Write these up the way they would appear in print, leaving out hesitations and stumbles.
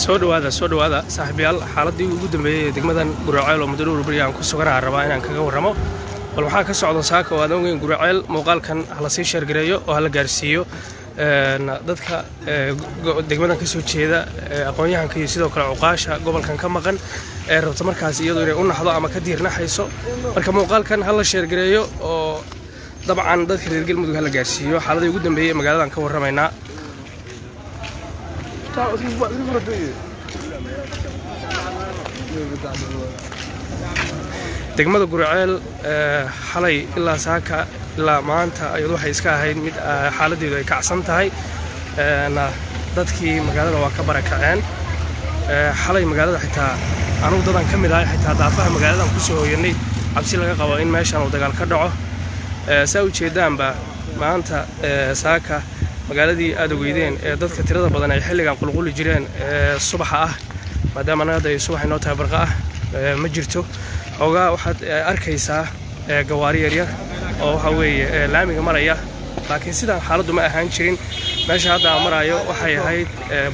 Soo dhawaada, soo dhawaada, saaxiibayaal. Xaaladii ugu dambeeyey ee degmadan Guraceel oo muddo dhowr beri aan ku suganaha rabaa inaan kaga warramo. Bal waxaa ka socda saaka oo aadan ogeyn Guraceel. Muuqaalkan hala sii share gareeyo oo hala gaarsiiyo dadka degmadan ka soo jeeda, aqoon-yahanka iyo sidoo kale cuqaasha gobolkan ka maqan ee rabta markaas iyadu inay u naxdo ama ka diirnaxayso. Marka muuqaalkan hala share gareeyo oo dabcan dadka reer Galmudug hala gaarsiiyo. Xaaladii ugu dambeeyey ee magaaladan ka warramaynaa. Degmada Guriceel xalay ilaa saaka ilaa maanta iyadu waxay iska ahayd mid xaaladeedu ay kacsan tahay. Dadkii magaalada waa ka barakaceen xalay. Magaalada xitaa anugu dadan ka mid ahay, xitaa daafaha magaaladan kusoo hoyanay, cabsi laga qabo in meeshan uu dagaal ka dhaco. Saa ujeedaanba, maanta saaka magaaladii aada ogeydeen ee dadka tirada badan ay xilligan qulquli jireen ee subaxa ah, maadaama anaga hadda ay subax inoo tahay, barqa ah, ma jirto. Xoogaa waxaad arkaysaa gawaari yaryar oo waxa weeye laamiga maraya, laakiin sidaan xaaladdu ma ahaan jirin. Meesha hadda aan maraayo waxay ahayd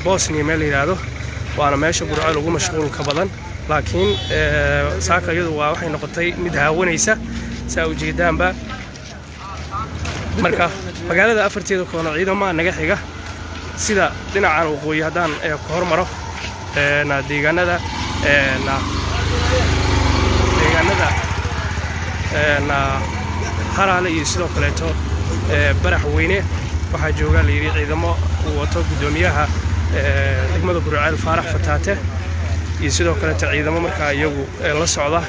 Bosnia meel la yidhaahdo, waana meesha Gurceel ugu mashquulka badan, laakiin saaka iyadu waa waxay noqotay mid haawanaysa, saa ujeedaanba. Marka magaalada afarteeda koona ciidamaha naga xiga, sida dhinacan waqooyi haddaan ku hormaro, deegaanada Haraale iyo sidoo kaleeto Barax Weyne, waxaa jooga la yidhi ciidamo uu wato guddoomiyaha degmada Guriceel Faarax Fataate iyo sidoo kaleeto ciidamo markaa iyagu la socda.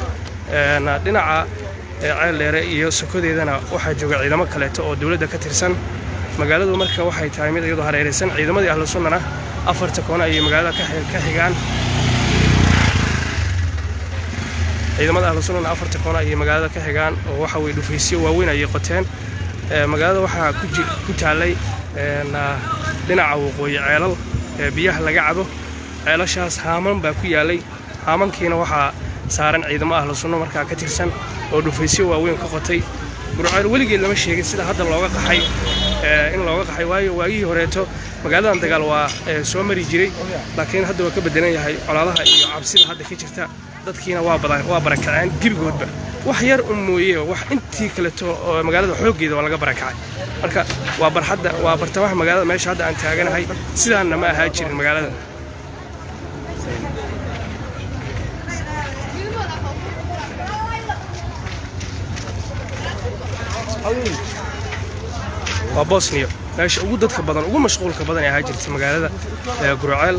Dhinaca Ceel Dheere iyo sokodeedana waxaa jooga ciidamo kaleeto oo dowladda ka tirsan. Magaaladu marka waxay tahay mid iyadoo hareeraysan. Ciidamadii Ahlu Sunnana afarta koona ayay magaalada ka xigaan. Ciidamada Ahlu Sunnana afarta koona ayay magaalada ka xigaan oo waxa weye dhufaysyo waaweyn ayay qoteen. Magaalada waxaa ku taallay dhinaca waqooyi ceelal biyaha laga cabo. Ceelashaas haaman baa ku yaalay, haamankiina waxaa saaran ciidamo Ahlu Sunno markaa ka tirsan oo dhufaysyo waaweyn ka qotay. Gurceel weligeed lama sheegin sida hadda looga qaxay in looga qaxay, waayo waagihii horeeto magaaladan dagaal waa soo mari jiray, laakiin hadda waa ka bedelan yahay colaadaha iyo cabsida hadda ka jirta. Dadkiina waa barakaceen gebigoodba, wax yar un mooye, wax intii kaleeto oo magaalada xooggeeda waa laga barakacay. Marka waa barxadda, waa bartamaha magaalada meesha hadda aan taaganahay. Sidaanna ma ahaa jirin magaalada. Waa Bosniya, meesha ugu dadka badan, ugu mashquulka badan ee ahaa jirtay magaalada Gurceel.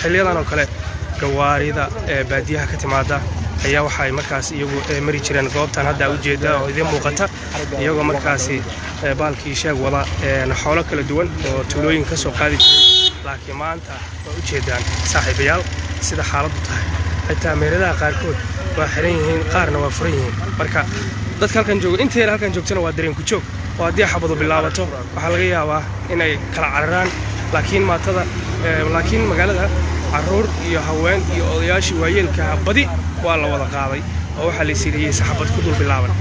Xiliyadan oo kale gawaarida ee baadiyaha ka timaada ayaa waxay markaas iyagu mari jireen goobtan hadda ujeeda oo idiin muuqata, iyagoo markaasi baalkii sheeg wada xoolo kala duwan oo tuulooyin ka soo qaadi jiray. Laakiin maanta waa ujeedaan, saaxiibayaal, sida xaaladdu tahay. Xitaa meheradaha qaarkood waa xiran yihiin, qaarna waa furan yihiin. Marka dadka halkan jooga, inta yar halkan joogtana waa dareen ku joog, oo haddii xabadu bilaabato waxaa laga yaabaa inay kala cararaan. Laakiin maatada, laakiin magaalada carruur iyo haween iyo odayaashii waayeelkaha badi waa la wada qaaday oo waxaa la isiiliyey saxabad ku dul bilaaban.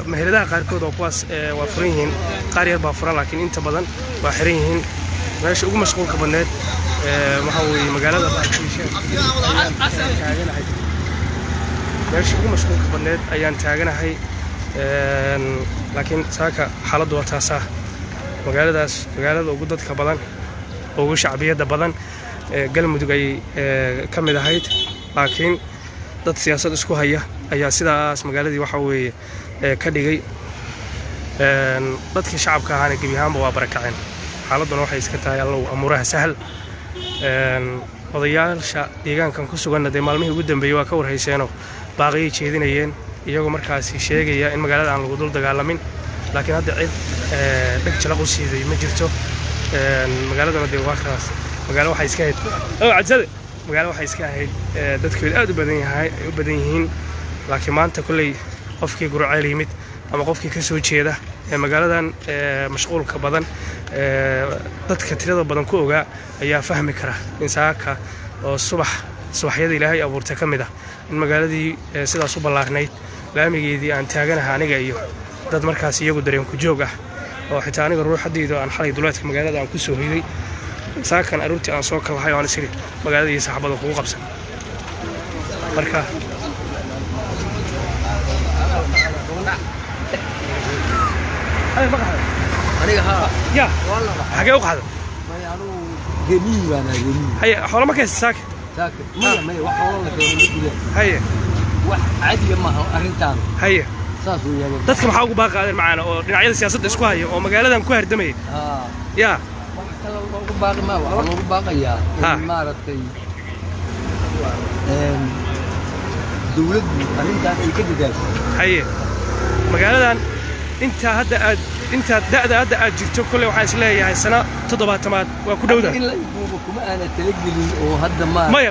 Meheradaha qaarkood oo kuwaas waa furan yihiin, qaar yar baa furan, laakiin inta badan waa xiran yihiin. Meesha ugu mashquulka badneed waxaa weeye magaalada taaganahay, meesha ugu mashquulka badneed ayaan taaganahay. Laakiin saaka xaaladdu waa taasaa. Magaaladaas magaalada ugu dadka badan, ugu shacbiyadda badan Galmudug ayay ka mid ahayd, laakiin dad siyaasad isku haya ayaa sidaas magaaladii waxa weeye ka dhigay. Dadkii shacabka ahaana gebi ahaanba waa barakaceen. Xaaladduna waxay iska tahay Allow amuuraha sahal. Odayaasha deegaankan ku suganna dee maalmihii ugu dambeeyey waa ka warhayseenoo baaqiyay jeedinayeen, iyagoo markaasi sheegaya in magaalada aan lagu dul dagaalamin, laakiin hadda cid Dheg jalaq u siiday ma jirto. Magaaladana dee waa kaas, magaalo waxay iska ahayd oo cadsade, magaalo waxay iska ahayd dadkeedu aad u badan yahay, ay u badan yihiin. Laakiin maanta kolley qofkii Gurceel yimid ama qofkii ka soo jeeda ee magaaladan mashquulka badan, dadka tirada badan ku ogaa ayaa fahmi kara in saaka oo subax subaxyada Ilaahay abuurtay ka mid ah in magaaladii sidaas u ballaarnayd, laamigeedii aan taaganaha aniga iyo dad markaas iyagu dareenku joog ah, oo xitaa aniga ruuxaddayda aan xalay duleedka magaalada aan ku soo hoyday, saakan aroortii aan soo kalahay oo aan isiri magaalada iyo saxaabada kugu qabsan. Marka Aniga haa. Ya xagee u qaxda? Maya, anigu reemiyi baan ahay, reemiyi. Haye, xoolo ma kaysta saaka? Saaka maya, maya, wax xoolo la keenay ma jiraan. Haye. Wax caadiya maaha arrintaan. Haye. Saas weeyaan. Dadka maxaa ugu baaqaadeen macaana oo dhinacyada siyaasadda isku haya oo magaaladan ku hardamaya? Haa. Ya wax kale loogu baaqi maa, waxaa loogu baaqayaa Ha. in maaragtay dawladdu arrintan ay ka dadaasho. Haye, magaaladan intaa hadda aad intaa da'da hadda aad jirto, kolley waxaan is leeyahay sana 70aad waa ku dhowda. In la iduubo kuma aana talagelin oo hadda ma Maya,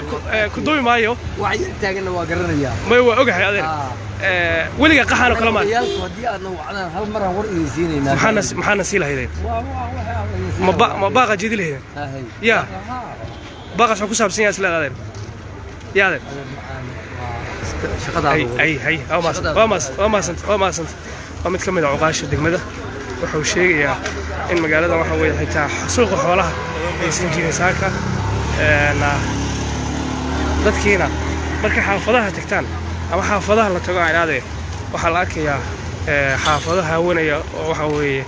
ku duubi maayo. Wax yar taaganna waa garanayaa. Maya, waa ogahay adeer. Haa. Weliga qaxaan oo kale maa Odayaalku haddii aadna wacdaan hal maraan war idin siinaynaa. Maxaana sii lahaydeen? Waa waxa aan idin siin Ma ma baaqa jeedi lahaydeen? Hahay. Ya. Haa. Baaqaas wuxuu ku saabsan yahay isleed adeer, ya adeer? Shaqadaada Hay hay hay, waa mahadsan, waa mahadsan, waa mahadsan, waa mahadsan. Waa mid ka mid ah cuqaasha degmada. Wuxuu sheegayaa in magaalada waxa weeye xitaa suuqa xoolaha aysan jirin saaka. Dadkiina marka xaafadaha tagtaan ama xaafadaha la tago aan idhahdee, waxaa la arkayaa xaafadaha hawanaya oo waxa weeye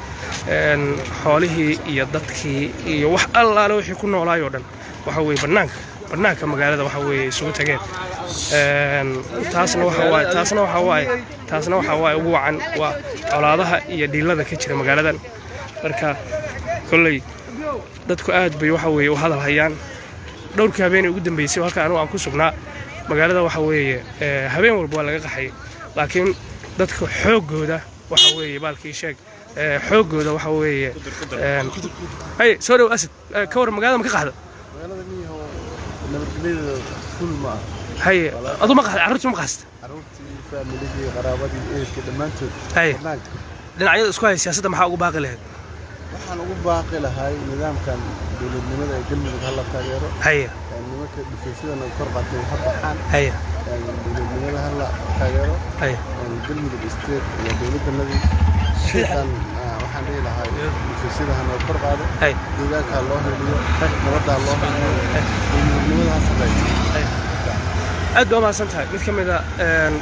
xoolihii iyo dadkii iyo wax allaale wixii ku noolaay oo dhan waxa weeye bannaanka magaalada waxa weeye isugu tageen. Taasna waxa waaye ugu wacan waa colaadaha iyo dhiilada ka jira magaaladan. Marka kolley dadku aad bay waxa weeye u hadal hayaan. Dhowrkii habeenay ugu dambeysay halka anigu aan ku sugnaa magaalada waxa weeye habeen walba waa laga qaxay, laakiin dadka xooggooda waxa weeye baalkii sheeg, xooggooda waxa weeye hay soo dhow. Asad, ka waran magaalada, ma ka qaxda? Magaalada miyaho nabadgelyada full ma ah. Haye, adu ma qaxda? Carruurtu ma qaxsta? Carruurtii, faamiligii, qaraabadii, ehelkii dhammaantood Haye. bannaanka. Dhinacyada isku haya siyaasadda maxaa ugu baaqi lahayd? Waxaan ugu baaqi lahay nidaamkan dowladnimada ee Galmudug hala taageero. Haye. Nimanka dhufaysyadana kor qaatay ha baxaan. Haye. Dowladnimada hala taageero. Haye. Galmudug State waa dowladdanadii shaykan. Waxaan dhihi lahay dhufaysyada ha noo kor qaado. Haye. Deegaanka ha loo heliyo, nabadda ha loo heliyo, dowladnimada ha sarreyso. Aad baa umahadsan tahay. Mid ka mid a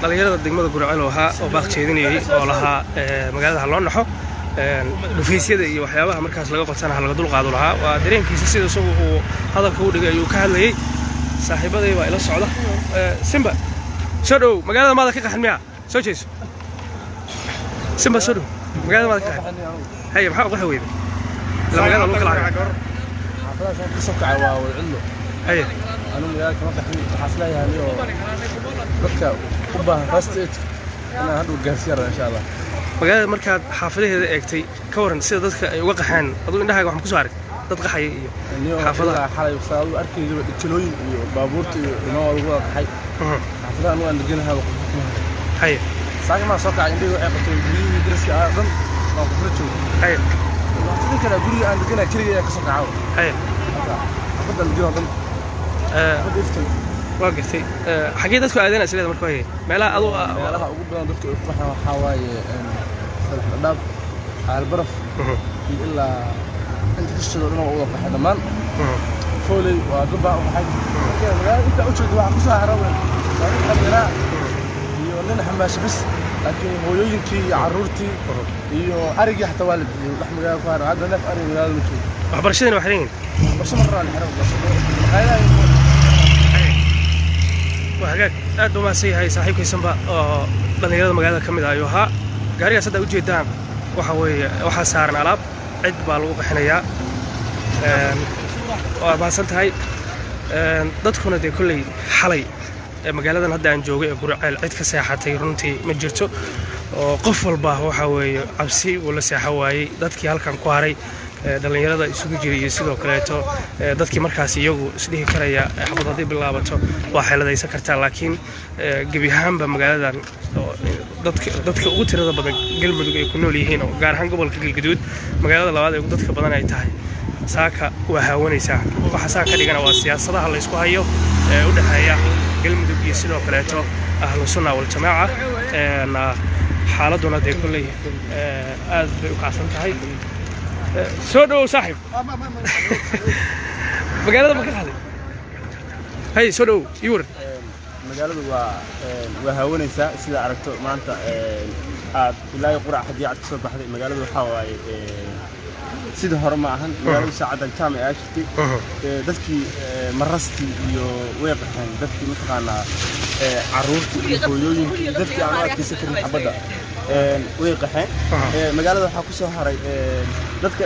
dhallinyarada degmada Gurceel oo ahaa oo baaq jeedinayay oo lahaa magaalada ha loo naxo, dhufaysyada iyo waxyaabaha markaas laga qotana ha laga dulqaado lahaa, waa dareenkiisa sida isagu uu hadalka u dhigay ayuu ka hadlayey. Saaxiibaday baa ila socda. Simba, soo dhow. Magaalada maada ka qaxan miya? Soo jeeso Simba, soo dhow. Magaalada maada ka qaxan? Haye, maxaa u qaxi weyday? Ila magaalada lagu kala hayo. Xaafadahaas ka soo kacay waa wadcidlo. Haye. Anigu magaalada kama qaxin. Waxaas leeyahay anigoo dadka u baahan first aid inaan hadhow gaarsiin rabo insha Allah. Magaalada markaad xaafadaheeda eegtay, ka waran sida dadka ay uga qaxeen? Aduu indhahaaga waxaan kusoo arag dad qaxaya iyo xaafadaha. Xalay saa u arkayay jalooyin iyo baabuurta iyo dhammaan waa lagu wada qaxay. Xaafadaha anigu aan deganahay waa qof kuma hayo. Haye. Saaka maa soo kacay, indhahii waxay qabtay guryihii dariska ah dhan waan kufra joogo. Haye. Waxaan tidin karaa guriga aan deganahay keligay ayaa ka soo kaca. Haye. Xaafadda aan deganahay dhan, xaafadda Iftin. Waa gartay. Xaggee dadku aadeen isleeda marka waye meelaha adu? Meelaha ugu badan dadka ay ku baxaan waxaa waaye Salax Dhadhaab, Caalbaraf iyo ilaa inta ka shisheeyo dhan waa u wada baxay dhammaan. Fooley waa dad baa u baxay. Marka magaalada intaa u jeedo waxaa kusoo hara waa nin dhallinyaraa iyo nin xamaasho bis, laakiin hooyooyinkii iyo carruurtii iyo arigii xataa waa la bixiyey. Wax magaalada ku hara hadda neef ari magaalada ma joogo. Waxbarashadina waxay leeyihiin waxbarasho mar raa la xiran, maqaayadaha. Waa hagaag, aad buu mahadsan yahay saaxiibkaysanba oo dhallinyarada magaalada ka mid ah ayuu ahaa. Gaarigaas hadda ujeedaan waxa weeye waxaa saaran alaab, cid baa lagu qaxinayaa. Waa mahadsan tahay. Dadkuna dee kolley xalay Magaaladan hadda aan joogay ee Guriceel cid ka seexatay runtii ma jirto, oo qof walba waxa weeye cabsi uu la seexan waayey. Dadkii halkan ku haray, dhallinyarada isugu jiray iyo sidoo kaleeto dadkii markaas iyagu isdhihi karaya xabad haddii bilaabato waa xeeladaysan kartaa, laakiin gebi ahaanba magaaladan dadka ugu tirada badan Galmudug ay ku nool yihiin, oo gaar ahaan gobolka Galgaduud magaalada labaad ee ugu dadka badan ay tahay, saaka waa haawanaysaa. Waxa saa ka dhigana waa siyaasadaha laysku hayo ee u dhexeeya Galmudug iyo sidoo kaleeto Ahlu Sunna Waljamaaca. Xaaladuna dee kolley aad bay u kacsan tahay. Soo dhowow saaxiib, magaalada ma ka qaxday? Hay, soo dhowow, ii waran. Magaaladu waa haawanaysaa sida aragto maanta. Aad ilaa qurac haddii aad ka soo baxday, magaaladu waxaa waaye sida hore ma ahan. Magaaladu saacadan jaam ay jirtay. Dadkii marastii iyo way qaxeen, dadkii mataqaanaa carruurtii iyo hooyooyinkii iyo dadkii aan u adkaysan karin xabadda way qaxeen. Magaalada waxaa ku soo haray dadka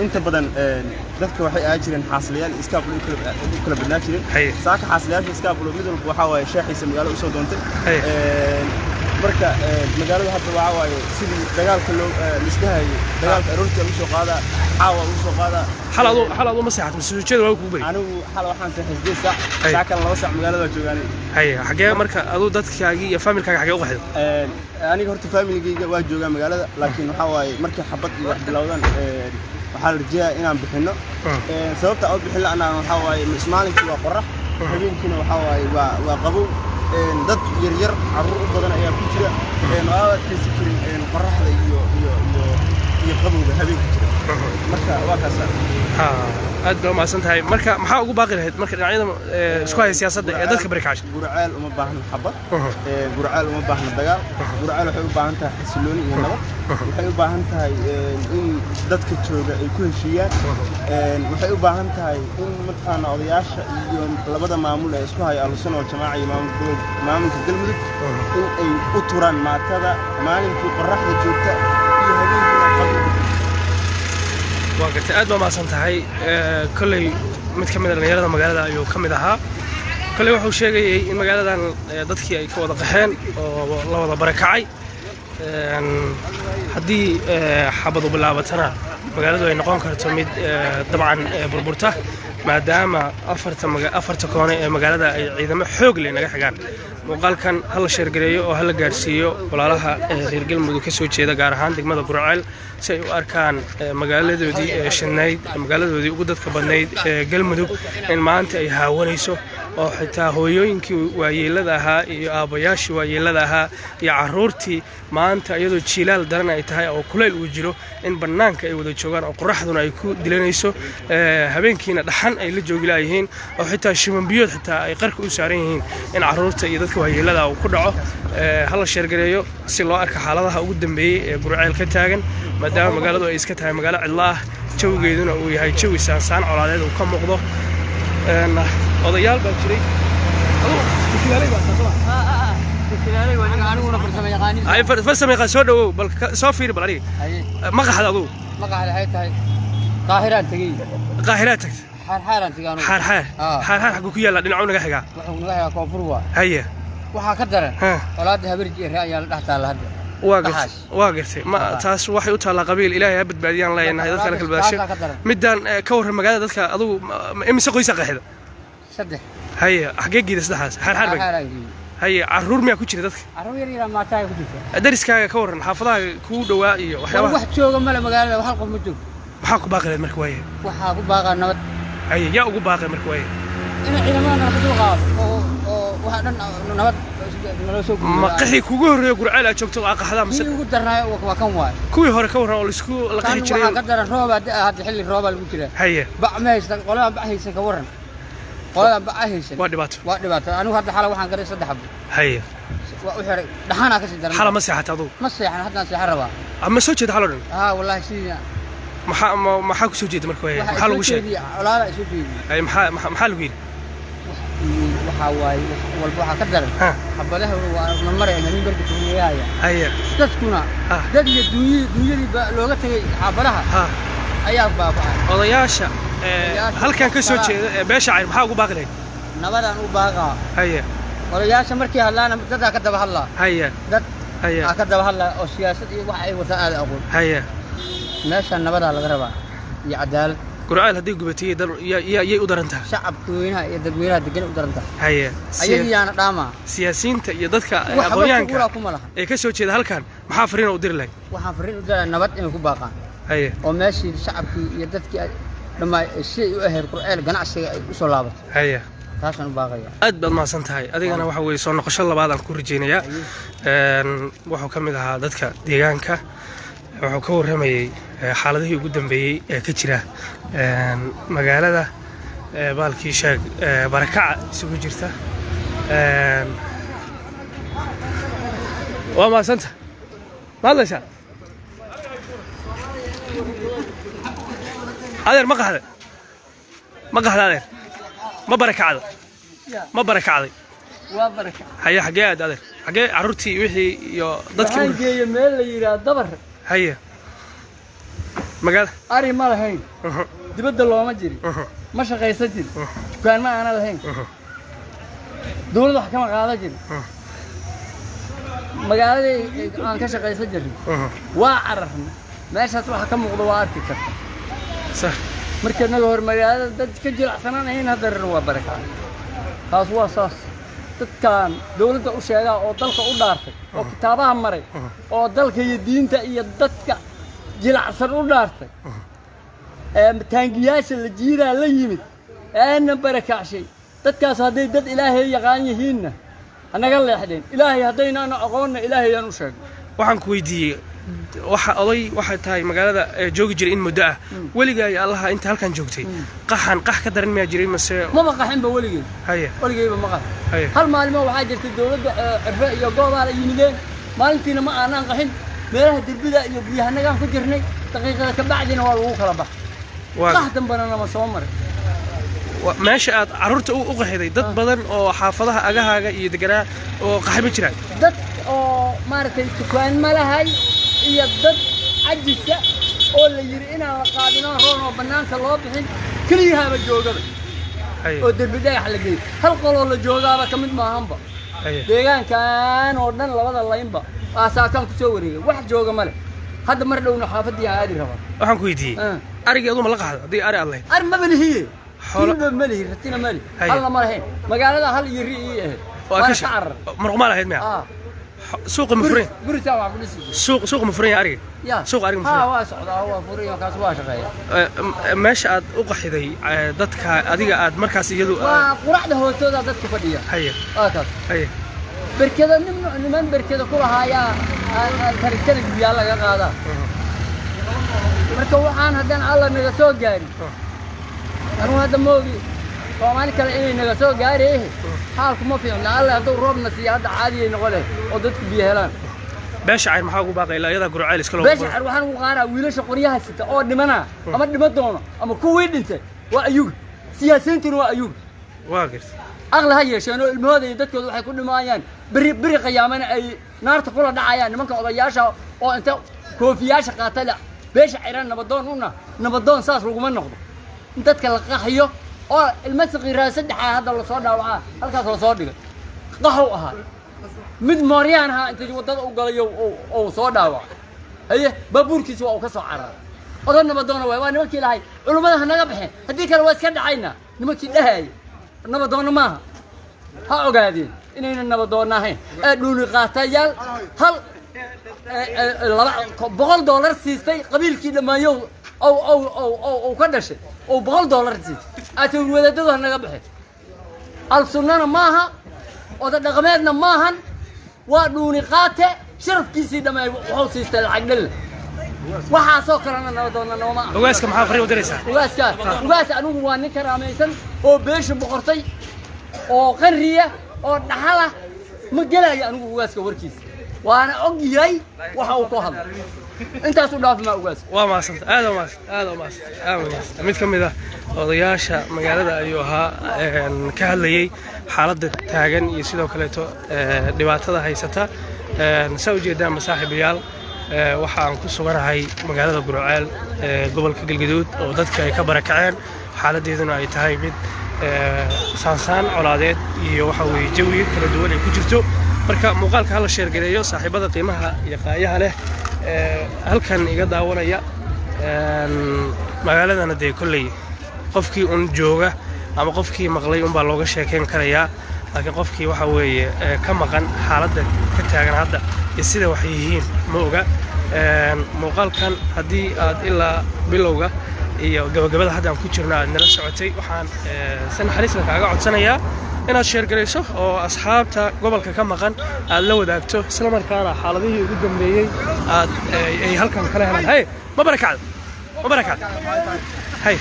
inta badan. Dadka waxay ahaa jireen xaasilayaal, iskaabulo u kala badnaa jireen. Saaka xaasilayaasha iskaabulo mid walba waxaa waaye sheexiisa magaalo usoo doontay. Marka magaalada hadda waxaa waaye sidii dagaalka loo lisdhahayay, dagaalka aroortii lagu soo qaadaa, caawa lagu soo qaadaa. Xal adu ma seexat mise ujeeda waa kugu beri? Anigu xal waxaan seexay 8 saac. Saakana 2 saac magaalada waa joogaanay. Haye, xagee marka aduu dadkaagii iyo familkaaga xagee u qaxday? Aniga horta familigayga waa joogaa magaalada, laakiin waxaa waaye markii xabad iyo wax bilowdaan waxaa la rajeeyaa inaan bixinno. Sababta aan u bixin la'naan waxaa waaye maalinkii waa qorrax, habeenkiina waxaa waaye waa qabow. Dad yar yar, carruur u badan ayaa ku jira oo aad adkaysan karin qorraxda iyo qabowga habeenka jira. Marka waa kaasa. Aad baa umahadsan tahay. Marka maxaa ugu baaqi lahayd marka dhinacyada isku haya siyaasadda ee dadka barakacsha? Gurceel uma baahna xabad, Gurceel uma baahna dagaal. Gurceel waxay u baahan tahay xasilooni iyo nabad. Waxay u baahan tahay in dadka jooga ay ku heshiiyaan. Waxay u baahan tahay in mataqaana odayaasha iyo labada maamul ee isku haya, Ahlusunna Waljamaaca iyo maamulka Galmudug, in ay u turaan maatada maalinkii qorraxda joogta iyo habeenkiina qabowga. Waa gartay, aad baa mahadsan tahay. Kolley mid ka mid a dhallinyarada magaalada ayuu ka mid ahaa. Kolley wuxuu sheegayey in magaaladan dadkii ay ka wada qaxeen oo la wada barakacay, haddii xabadu bilaabatana magaaladu ay noqon karto mid dabcan burburta, maadaama afarta koone ee magaalada ay ciidamo xoog leh naga xigaan. Muuqaalkan ha la share gareeyo oo ha la gaadhsiiyo walaalaha reer Galmudug ka soo jeeda, gaar ahaan degmada Gurceel, si ay u arkaan magaaladoodii ee shidnayd, magaaladoodii ugu dadka badnayd ee Galmudug in maanta ay haawanayso, oo xitaa hooyooyinkii waayeelada ahaa iyo aabbayaashii waayeelada ahaa iyo carruurtii maanta, iyadoo jiilaal daran ay tahay oo kulayl uu jiro, in bannaanka ay wada joogaan oo qorraxduna ay ku dilanayso, habeenkiina dhaxan ay la joogi laayihiin, oo xitaa shimanbiyood xitaa ay qarka u saaran yihiin in carruurta iyo dadka waayeelada uu ku dhaco. Ha la share gareeyo si loo arka xaaladaha ugu dambeeyey ee Gurceel ka taagan, maadaama magaaladu ay iska tahay magaalo cidlo ah, jawigeeduna uu yahay jawi saansaan colaadeed uu ka muuqdo. Odayaal baa jiray. Farsama yaqaan, soo dhawow. Bal soo fiiri, bal adiga ma qaxda adugu? Ma qaxda, waxay tahay Qaahiraan tegey. Qaahiraa tagta? Xaarxaaraan tegey anugu. Xaarxaar? Xaarxaar xaguu ku yaallaa? Dhinacuu naga xigaa? Wuxuu naga xigaa koonfur waa. Haye. Waxaa ka daran colaadda Habarji ee ayaa la dhex taalla hadda. Waa gartay, waa gartay. Ma taas waxay u taallaa qabiil, Ilaahay ha badbaadiyaan leenahay dadka kala badbaasho. Midaan ka warran magaalada dadka adugu imise qoysa qaxida? Saddex. Haye, xaggee geeda saddexdaas? Xaarxaar ba? Haye, carruur miyaa ku jira dadka? Carruur yar yar maataa ku jirta. Dariskaaga ka warran, xaafadaha kugu dhawaa iyo waxyaabaha? Wax jooga male magaalada, hal qof ma joogo. Maxaa ku baaqi lahayd marka waaye? Waxaa ku baaqaa nabad. Haye, yaa ugu baaqay marka waaye? In ciidamada nabad u qaado oo waxa dhan nabad naloo soo Ma qaxii kugu horreeyo Gurceel aad joogto aa qaxdaa mise? Kii ugu darnaayo waa kan waay. Kuwii hore ka warran oo laisku la qaxi jiray? Waxaa ka daran roob hadda, xilli roobaa lagu jiraa. Haye. Bac ma haysta qoladaan, bac haysan ka warran qoladaan bac haysan. Waa dhibaato. Waa dhibaato. Anigu hadda xala waxaan garay saddex xabo. Haye. Waa u xiray, dhaxanaa kasii daran. Xala ma seexata adugu? Ma seexan, haddaan seexan rabaa. Ma soo jeeda xalo dhan? Haa wallaahi, sidii. Maxaa ku soo jeeda marka waaye? Maxaa lagu sheegay? Colaada soo jeediyey. Haye, maxaa lagu yidhi? Waxaa waaye wax walba waxaa ka daran xabadaha waa na marayna nin barka tuuneeyahaya. Haye. Dadkuna dad iyo duunyadii ba looga tegay xaafadaha ayaa baaba'ay. Odayaasha halkan ka soo jeeda ee beesha Cayr maxaa ugu baaqi lahayd? Nabadaan u baaqaa. Haye. Odayaasha markay hadlaana dadaa ka daba hadlaa. Haya. Dad haya aa ka daba hadlaa oo siyaasad iyo wax ay wataan aada aqoon. Haya. Meeshaan nabadaa laga rabaa iyo cadaalad. Gurceel haddii gubatiyey dal yay u daran tahay? Shacabka weynaha iyo dadweynaha degan u daran tahay. Haya. Ayagiyaana dhaamaa. Siyaasiyiinta iyo dadka waxba aqoonyahanka shuquulaa kuma laha ee ka soo jeeda halkan maxaa fariina u diri lahayd? Waxaan fariin u diraa nabad inay ku baaqaan. Haya. Oo meeshii shacabkii iyo dadkii dhammaa si ay u ahayd Qurceel ganacsiga ay u soo laabato. Haya. Taasaan u baaqaya. Aad baad mahadsan tahay. Adigana waxa weeye soo noqosho labaad aan ku rajaynayaa. Wuxuu ka mid ahaa dadka deegaanka, wuxuu ka warramayey xaaladihii ugu dambeeyey ee ka jira magaalada baalkii sheeg barakaca isugu jirta. Waa mahadsanta. Ma hadlaysaa adeer? Ma qaxde? Ma qaxda adeer? Ma barakacda? Ma barakacday? Waa baraka. Haye, xaggee aad adeer? Xaggee carruurtii wixii iyo dadkii Waxaan geeyey meel la yidhaah Dabar. Haye, magaala Ari ma lahayn, dibadda looma jirin, ma shaqaysan jirin, dukaan ma aana lahayn, dowlad wax kama qaadan jirin, magaaladii aan ka shaqaysan jirin waa cararna. Meeshaas waxa ka muuqda waa arki karta. Sax. Marka naga hor magaalada dad ka jilacsanaan ahayn hadda waa baraka. Taas waa saas. Dadkan dowladda u sheegaa oo dalka u dhaartay oo kitaabaha maray oo dalka iyo diinta iyo dadka jilacsan u dhaartay ee taangiyaasha la jiidaa la yimid eena barakacshay, dadkaas hadday dad Ilaahay yaqaan yihiinna hanaga leexdeen, Ilaahay haddaynaanu aqoonna Ilaahay aan u sheegno. Waxaan ku weydiiyey, waxa oday waxay tahay magaalada joogi jiray in muddo ah, weligaa iyo allaha inta halkan joogtay qaxan qax ka daran miyaa jiray mase? Maba qaxinba weligey. Haye. Weligeyba ma qaxin. Haye. Hal maalimo waxaa jirtay dowladda Cirfe iyo Goobaala yimideen, maalintiina ma aanaan qaxin, meelaha derbida iyo guryahanagaan ku jirnay, daqiiqada ka bacdina waa lagu kala bax. Waa qax dambana nama soo maray. Meesha aad carruurta u qaxiday dad badan oo xaafadaha agahaaga iyo deganaa oo qaxay ma jiraan? Dad oo maaragtay dukaan ma lahay iyo dad cajisa oo la yidhi inaan la qaadinoo roon oo bannaanka loo bixin keliyahaaba joogaba Haye. oo derbi dhagax la geeyey hal qoloo la joogaaba ka mid maahanba. Haye. Deegaankan oo dhan labada laynba aasaakaan ku soo wareegay, wax jooga ma leh. Hadda mar dhowna xaafadii aan aadi rabaa. Waxaan ku weydiiyey arigii aduma la qaxda haddii ari aad lahayd? Ar maba lihiye. Xoolo- Kiiba ma lihi, ratina ma lihi. Haye. Halna ma lahayn magaalada, hal iyo ri ii ahayd. Oo aad waana ka ka carar. Marqumaa lahayd miya? Ah. Suuqa ma furan? Gurisaa wax ku dhisi jiray. Suuqa ma furan yahay ariga? Ya. Suuqa ariga ma ha furan? Waa socdaa, waa furayo, kaas waa shaqeeya. Meesha aad u qaxiday dadka adiga aad markaas iyadu Waa quracda hoostooda dadka fadhiya. Haye. Waa kaas. Haye. Berkada nin niman berkada ku lahaayaa tarigtada guryaa laga qaadaa. Marka waxaan haddaan Alla naga soo gaarin, anugu hadda moogi Soomaali kale inay naga soo gaaree, xaalku ma fiicna. Alla hadduu roobna siiya hadda caadiyay noqon leh oo dadku biyo helaan. Beesha Cayr maxaa ugu baaqay ilaa iyadaa Gurceel iska loo? Beesha Cayr waxaan ugu qaaraa wiilasha qoryaha sita oo dhimana ama dhima doono ama kuwii dhintay waa ayuga, siyaasiyiintuna waa ayuga. Waa garta. Aqli ha yeesheen oo ilmahooda iyo dadkooda waxay ku dhimaayaan beri beri qiyaamana ay naarta kula dhacayaan nimanka odayaasha oo inta koofiyaasha qaata leh beesha Cayran nabadoon una nabadoon saas laguma noqdo in dadka la qaxiyo oo ilmo saqiiraa saddexaa hadda lasoo dhaawacaa halkaas lasoo dhigay qaxow ahaa, mid mooryaan ahaa inta waddada u galayo uu soo dhaawacay. Haye, baabuurkiisa waa uu ka soo cararay. Odan nabadoona waay, waa nimankii lahay culummada ha naga baxeen haddii kale waa iska dhacaynaa, nimankii dhahaya nabadoonna maaha. Ha ogaadeen inayna nabadoonna ahayn ee dhuuni qaatayaal hal 200 dollar siistay qabiilkii dhammeeyow ow ow ow ow ow ka dhashay oo $100 siistay aatawir wadaadadu ha naga baxeen. Al sunnana maaha, oda dhaqameedna maahan, waa dhuuni qaate sharafkiisii dhammeey wuxuu siistay lacag dhelle. Waxaasoo kalena nabadoonna nooma aha. Ogaaska maxaa fariin u diraysaa? Ugaaskaas, ugaas anigu waa nin karaamaysan oo beesha boqortay oo qanriya oo dhaxala ma gelayo anigu ugaaska warkiisa, waana og yahay waxa uu ku hadlo. Intaas u dhaafi maa ugaaska. Waa mahadsanta, aad waa mahadsanta, aad waa mahadsanta, aad waa mahadsanta. Mid ka mid ah odayaasha magaalada ayuu ahaa ka hadlayey xaaladda taagan iyo sidoo kaleeto dhibaatada haysata. Saa ujeedaan masaaxiibayaal, Waxa aan ku suganahay magaalada Guriceel ee gobolka Galgaduud oo dadka ay ka barakaceen, xaaladeeduna ay tahay mid saansaan colaadeed iyo waxa weeye jawiga kala duwan ay ku jirto. Marka muuqaalka hala share gareeyo, saaxiibada qiimaha iyo qaayaha leh ee halkan iga daawanaya. Magaaladana dee kolley qofkii un jooga ama qofkii maqlay unbaa looga sheekeyn karayaa, laakiin qofkii waxa weeye ka maqan xaaladda ka taagan hadda iyo sida wax yihiin ma oga. Muuqaalkan haddii aad ilaa bilowga iyo gabagabada hadda aan ku jirno aad nala socotay, waxaan si naxariisla kaaga codsanayaa inaad share garayso oo asxaabta gobolka ka maqan aad la wadaagto, isla markaana xaaladihii ugu dambeeyey aad ay halkan kala helaan. Hey, ma barakacda, ma barakacda? Hay,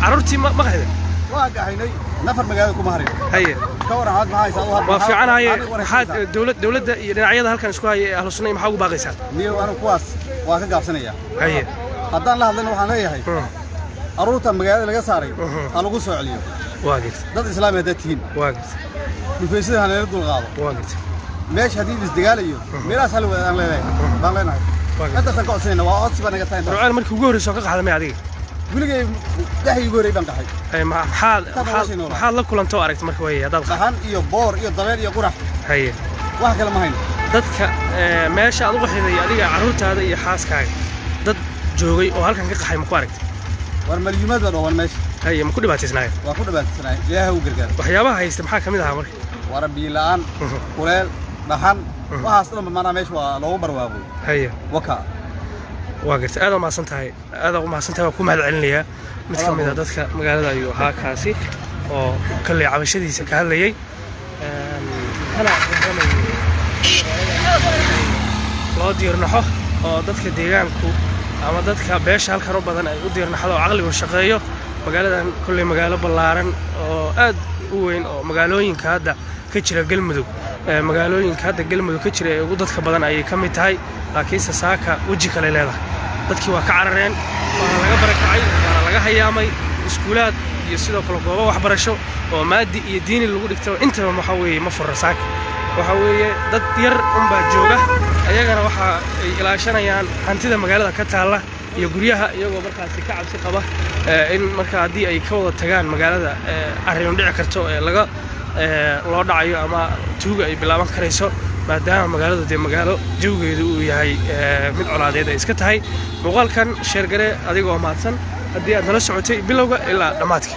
carruurtii ma qaxday? Waa gaxaynay, nafar magaalada kuma harin. Haye. Ka waran aad maxaa haysaa? Waa fiicanaye. Maxaad dowladda iyo dhinacyada halkan isku haya ee ahlu sunna iyo maxaa ugu baaqaysaa? Niyo, anigu kuwaas waa ka gaabsanaya. Haye. Haddaan la hadlayna waxaan leeyahay, carruurta magaalada laga saaray ha lagu soo celiyo. Waa garta. Dad islaami haddaad tihiin, Waa garta. dhufaysyada ha nala dul qaado. Waa garta. Meesha haddii isdagaalayo meelahaas hal aan leenahay baan leenahay. Waa garta. Intaasaan ka codsanayna, waa codsi baa naga tahay intaas. Guriceel markii ugu horreysay oo ka qaxda may adiga? Weligay dhexii ugu horreey baan qaxay. Haye, maxaad Intaa maxaad noloshii noolaa. Maxaad la kulantoo aragtay marka way haddaad qaxday? Dhaxan iyo boor iyo dabeel iyo qurax. Haye. Wax kale ma hayno. Dadka meesha aad uga xiday adiga, carruurtaada iyo xaaskaaga, dad joogay oo halkan ka qaxay ma ku aragtay? War malyuumaad baa dhooban meesha. Haye, ma ku dhibaataysnaayeen? Waa ku dhibaataysanaay, Ilaahay u gargaar. Waxyaabaha haysta maxaa ka mid ahaa marka? War biyo la'aan, kuleel, dhaxan, waxaas dhan maanaa meesha waa loogu barwaaqoy. Haye. Waka. Waa gartay, aad umahadsan tahay, aad umahadsan tahay, waa ku mahad celinayaa. Mid ka mid a dadka magaalada ayuu ahaa kaasi oo kolley cabashadiisa ka hadlayay. Kana warramayay loo diirnaxo oo dadka deegaanku ama dadka beesha halkan u badan ay u diirnaxdo oo caqligu shaqeeyo. Magaaladan kolley magaalo ballaaran oo aad u weyn oo magaalooyinka hadda ka jira Galmudug, magaalooyinka hadda Galmudug ka jira ee ugu dadka badan ayay ka mid tahay, laakiinse saaka weji kale leedahay. Dadkii waa ka carareen, waana laga barakacay, waana laga hayaamay. Iskuulaad iyo sidoo kale goobo waxbarasho oo maadi iyo diini lagu dhigto intaba waxa weeye ma furra saaka. Waxa weeye dad yar unbaa jooga, ayagana waxa ay ilaashanayaan hantida magaalada ka taalla iyo guryaha, iyagoo markaasi ka cabsi qaba in marka haddii ay ka wada tagaan magaalada arrin dhici karto ee laga loo dhacayo ama tuuga ay bilaaban karayso, maadaama magaaladu dee magaalo jawigeedu uu yahay mid colaadeed ay iska tahay. Muuqaalkan share garee adigoo mahadsan haddii aad nala socotay bilowga ilaa dhammaadka.